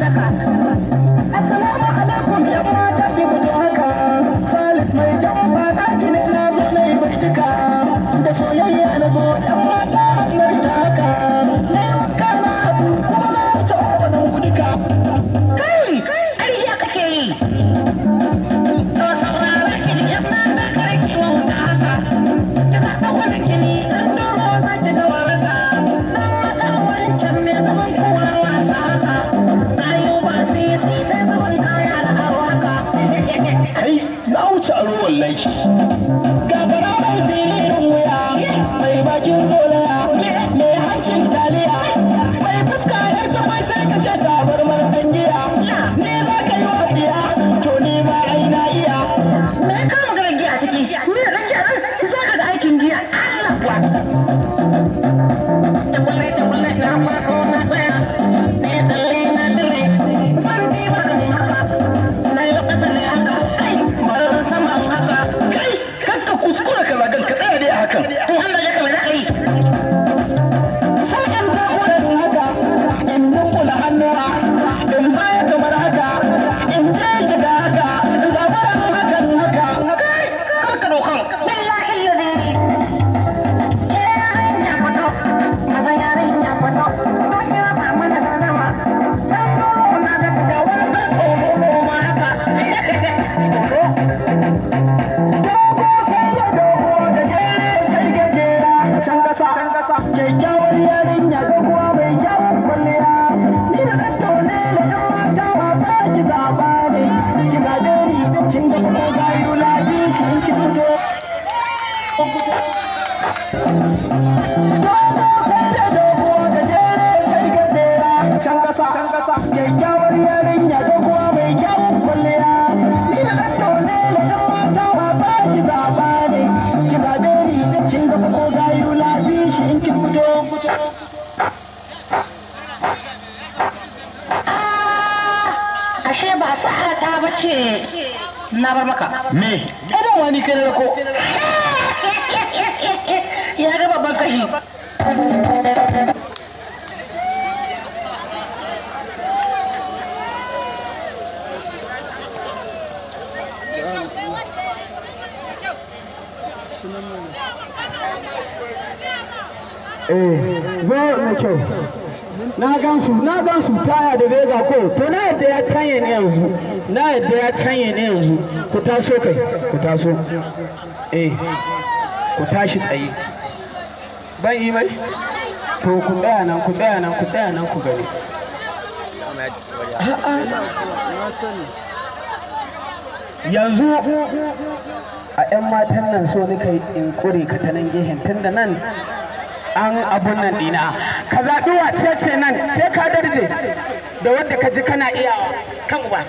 Sadaka. Assalamu alaikum, yan mata, ki fito haka. Salis mai jamba ɗaki ne, na zo na yi baituka. Da soyayya na zo, yan mata, hannar ta haka. Na yi wanka, na haɗu, kuma na wuce wannan duka. Kai, ƙarya kake yi. To saurara ki ji, yan mata, kare ki wauta haka. Ki zaɓa wani kini, ɗan doro za ki ga waraka. Zan haɗa wancan mai zaman kowar wasa haka. Rayu ba sisi sai zaman kaya da aro haka. Kai, na wuce aro wallahi. Gabara mai siririn wuya, mai bakin zolaya, mai hancin taliya, mai fuska yar jama'i, sai ka ce tabarmar giya. Ni za ka yi wa tsiya, to ni ma ai na iya. Me ya kama maganar giya a ciki? Ni da ɗan giya nan za ka ga aikin giya. Allah kuwa. Tabbale tabbale na kwaso na tsaya. Na yi tsalle na dire. Zan ɗiba kan haka. Na yi ƙasa ne haka. Kai, bari saman haka. Kai, kakka kuskura ka zagan, ka tsaya dai a hakan. In an zage ka, me za ka yi? Sai in takuran haka, in dunkula hannuwa, in baya kamar haka, in je jiga haka, in zaburan hakan haka. Kai, kar ka dokan. Billahi lazi. Yarinya fito. Maza, yarinya fito. Ba ki raba mana sallama. Dan doro na ga Ga wani ɗan tsoro ma haka. Dogo sai da dogo, gajere sai gajera, can kasa. Kyakkyawar yarinya, doguwa mai kyawun kwalliya. Ni da ɗan dole da ɗan mata wasa, ki zaɓa ne. Ki zaɓe ni, kin ga ko gayu lafi shi in ki fito. Dogo sai da dogo, gajere sai gajera, can kasa. Kyakkyawar yarinya, doguwa mai kyawun kwalliya. Ni da ɗan dole da ɗan mata wasa, ki zaɓa ne. Ki zaɓe ni, kin ga ko gayu lafi shi in ki fito. Ashe ba sa'a ta bace, na bar maka. Me? Kada wani kai na rako. Ya ga babban kashi. Eh, zo na kyau. Na gansu, na gansu, taya da vega ko. To na yadda ya canye ne yanzu. Na yadda ya canye ne yanzu. Ku taso kai, ku taso. Eh, ku tashi tsaye. Ban yi mai? To ku tsaya nan, ku tsaya nan, ku tsaya nan ku gani. A'a. Yanzu a 'yan matan nan so nika in kure ka ta nan gehen, tunda nan an abun nan dina. Ka zaɓi wace ce nan, sai ka darje da wadda ka ji kana iyawa kan uba.